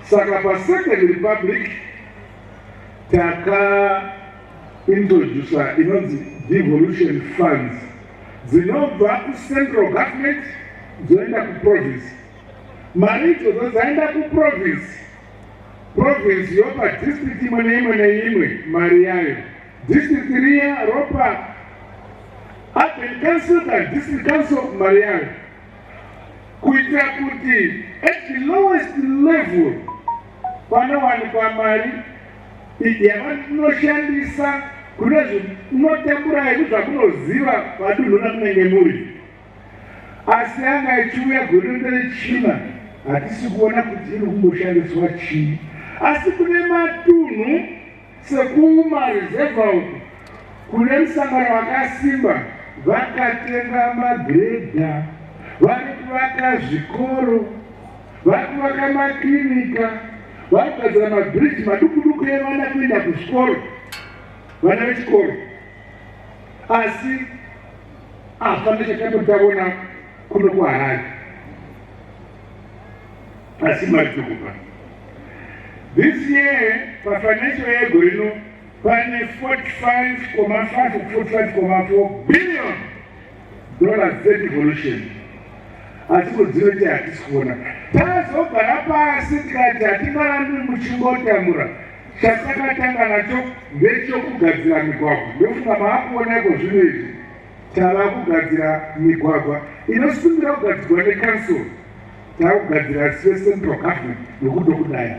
Saka paSecond Republic takaintrodusa inonzi devolution funds dzinobva kucentral government dzoenda kuprovince. Mari idzodzo dzaenda kuprovince, province yopa district imwe neimwe neimwe mari yayo, district riya ropa urban council kana district council mari yayo, kuitira kuti at the lowest level panowanikwa mari yavanoshandisa kune zvinotambura yedu zvamunoziva padunhu ramunenge muri. Asi anga ichiuya gore rino rechina, hatisi kuona kuti iri kumboshandiswa chii. Asi kune matunhu sekumareserva uku kune musangano wakasimba, vakatenga magrader, vari kuvaka zvikoro, vari kuvaka makirinika, vari kugadzira mabhiriji maduku duku evana kuenda kuzvikoro, vana vechikoro. Asi hapana chakambotaona kuno kuHarare, asi mari dziri. This year, pafinancial year gore rino, pane 45,5, 45,4 billion dollars dzedevolution, asi kudzinoti hatisi kuona. Tazogara pasi tikati hatingarambi muchingotambura. Chatakatanga nacho ndechokugadzira migwagwa. Ndofunga maakuona iko zvino izvi tava kugadzira migwagwa inosungirwa kugadzirwa necouncil, tava kugadzira secentral government nokudokudai.